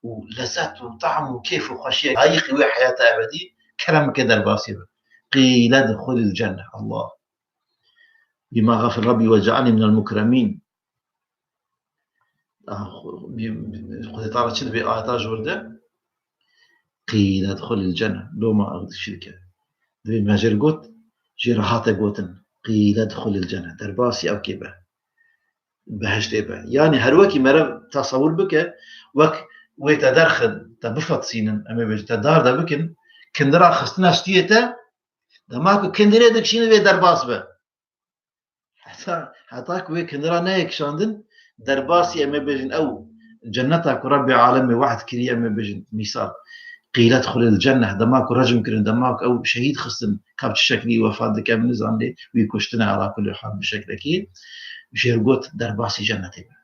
û lezet û tam û kêf û xweşiyek layîqî wê heyata ebedî kerem bike derbasî be. Qîle dixulil cenne. Allah. Bîma xefir Rebbî ve cealnî minel mukremîn. Ah, Xwedê Teala çi dibê ayeta ji wir de? Qîle dixulil cenne. Loma ev dişî dike. Divê me jê re got, jê re hate gotin. Qîle dixulil cenne. Derbasî ew kê be. Behiştê be. Yanî her wekî mere tesewir bike, wek wê te derxin, te bifetisînin, em ê bêjin, te dar de bikin, kindira xistina stiyê te, dema ku kindirê dikişînin vê derbas be. Heta, heta ku wê kindira neyê kişandin, derbasî em ê bêjin ew cenneta ku Rebbê alemê wehd kiriye, em ê bêjin, mîsal, qîlet xulil cenneh, dema ku recm kirin, dema ku ew şehîd xistin, ka bi çi şeklî wefat dike, min nizam lê wî kuştine, ala kulli hal bi şeklekî, jê re got derbasî cennetê be.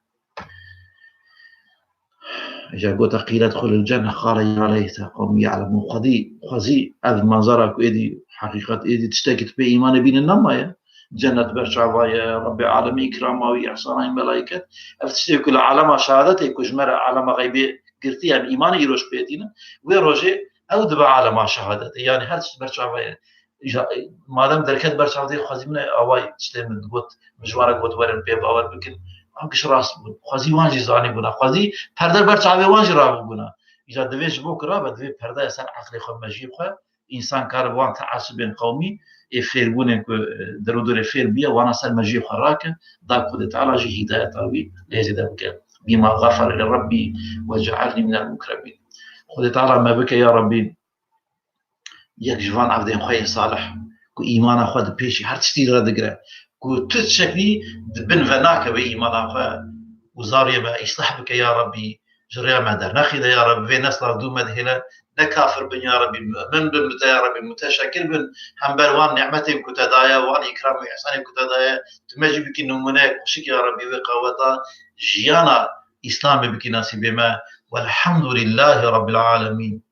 Îja gote qîlet xulil cenneh, qale ya leyte qewmî ya'lemûn. Xwedî, xwezî ev manzara ku êdî, heqîqet êdî tiştekî tu pê îmanê bînin nemaye. Cennet ber çava ye, Rebbê alemî îkrama wî, îhsana wî, melayket. Ev tiştê ku li alema şehadetê ku ji me re alema xeybê girtî, em îmanê îro ji pê tînin, wê rojê ew dibe alema şehadetê. Yanî her tişt ber çava ye. Îja, madem derket ber çavdê xwezî min e, away tiştê min digot, min ji wan re got, werin pê bawer bikin. Em giş rast bûn. Xwezî wan jî zanîbûna. Xwezî perde ber çavê wan jî rabûbûna. Îja divê ji bo ku rabe, divê perde ser eqlê xwe, mejiyê xwe, însan kare bi wan teasubên qewmî, ê fêrbûnên ku, e, derûdorê fêr bûye, wana ser mejiyê xwe rake, da ku Xwedê Teala jî hîdayeta wî lê zêde bike. Bîma xefere li Rebbî ve cealnî minel mukremîn. Xwedê Teala me bike, ya Rebbî, yek ji van evdên xwe yên salih, ku îmana xwe di pêşî her tiştî re digire, ku tu şeklî di bin ve nakeve îmana xwe, û zariyê me îslah bike, ya Rebbî, ji rêya me dernexîde, ya Rebbî, vê nesla dû me dihêle, ne kafir bin, ya Rebbî, mu'min bin bi te, ya Rebbî, muteşekir bin, hember wan nîmetên ku te daye, wan îkram û îhsanên ku te daye, tu me jî bikî nimûneyek xweşik, ya Rebbî, wê qeweta jiyana Îslamê bikî nasîbê me. Welhamdulîllahî Rebbîl alemîn.